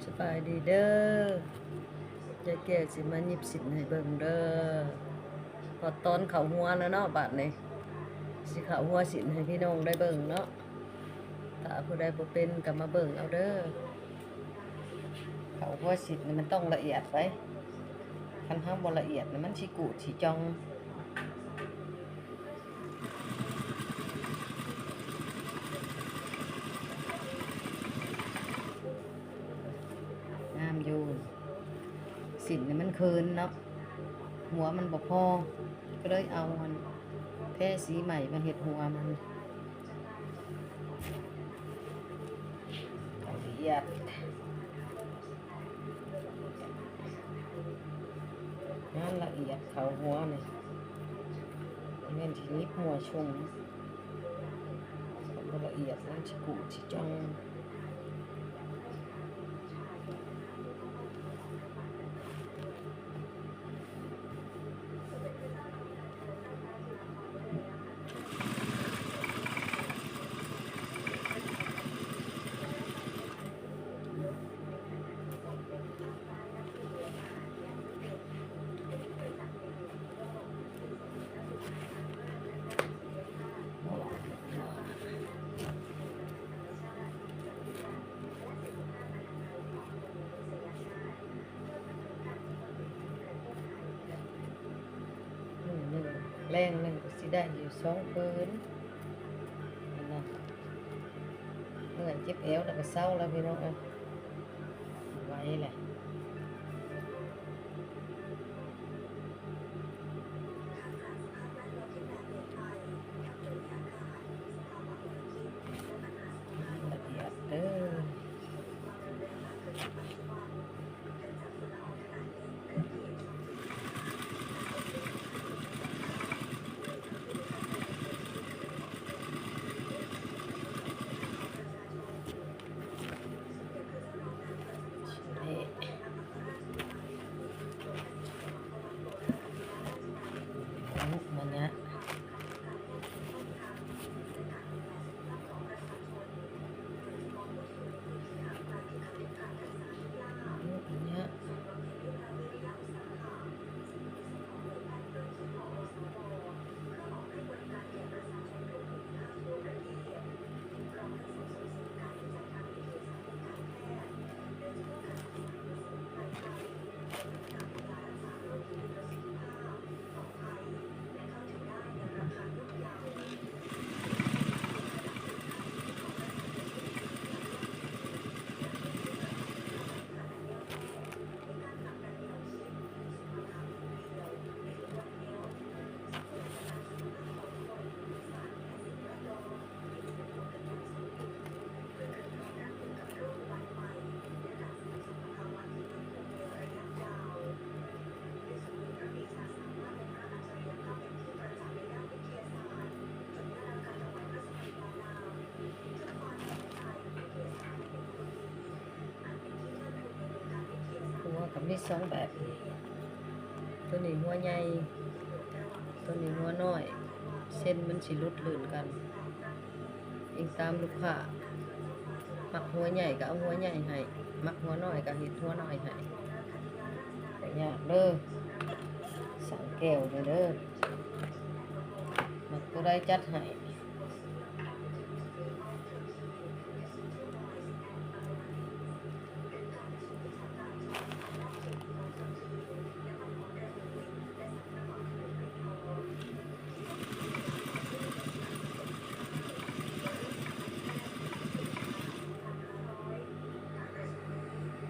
ສະບາຍດີເດີ ຍາຍແກ້ວຊິມາຫຍິບສິ້ນໃຫ້ເບິ່ງເດີ ພໍຕອນເຂົ້າຫົວແລ້ວເນາະ ບາດນີ້ຊິເຂົ້າຫົວສິ້ນໃຫ້ພີ່ນ້ອງໄດ້ເບິ່ງເນາະ. ຖ້າຜູ້ໃດບໍ່ເປັນກໍມາເບິ່ງເອົາເດີ. ເຂົ້າຫົວສິ້ນນີ້ມັນຕ້ອງລະອຽດໄດ໋ ຄັນເຮົາບໍ່ລະອຽດນີ້ມັນຊິກູດຊິຈ່ອງ. ງາມຢູ່ ສິ້ນນີ້ມັນເຂີນເນາະ ຫົວມັນບໍ່ພໍ ກໍເລີຍເອົາອັນແພສີໃໝ່ມາເຮັດຫົວມັນ. ລະອຽດ ງານລະອຽດເຂົ້າຫົວນີ້ ແມ່ນຊິຫຍິບມົ້ວຊຸມ ບໍ່ລະອຽດມັນຊິກຸຊິຈັງ. ມື້ໜຶ່ງ ແລງໜຶ່ງກໍຊິໄດ້ຢູ່ສອງຜືນ ອັນນັ້ນ ເມື່ອຍເຈັບແອວແລ້ວກໍເຊົາແລ້ວ ພີ່ນ້ອງເອີຍ ໄວແຫຼະ. ລະອຽດເດີ. ຫົວກໍມີສອງແບບ ໂຕນີ້ຫົວໃຫຍ່ ໂຕນີ້ຫົວນ້ອຍ ເສັ້ນມັນຊິຫຼຸດລື່ນກັນ ອີງຕາມລູກຄ້າ ມັກຫົວໃຫຍ່ກໍເອົາຫົວໃຫຍ່ໃຫ້ ມັກຫົວນ້ອຍກໍເຮັດຫົວນ້ອຍໃຫ້ ບໍ່ຍາກເດີ ສັ່ງແກ້ວເດີ ມັກໂຕໃດຈັດໃຫ້.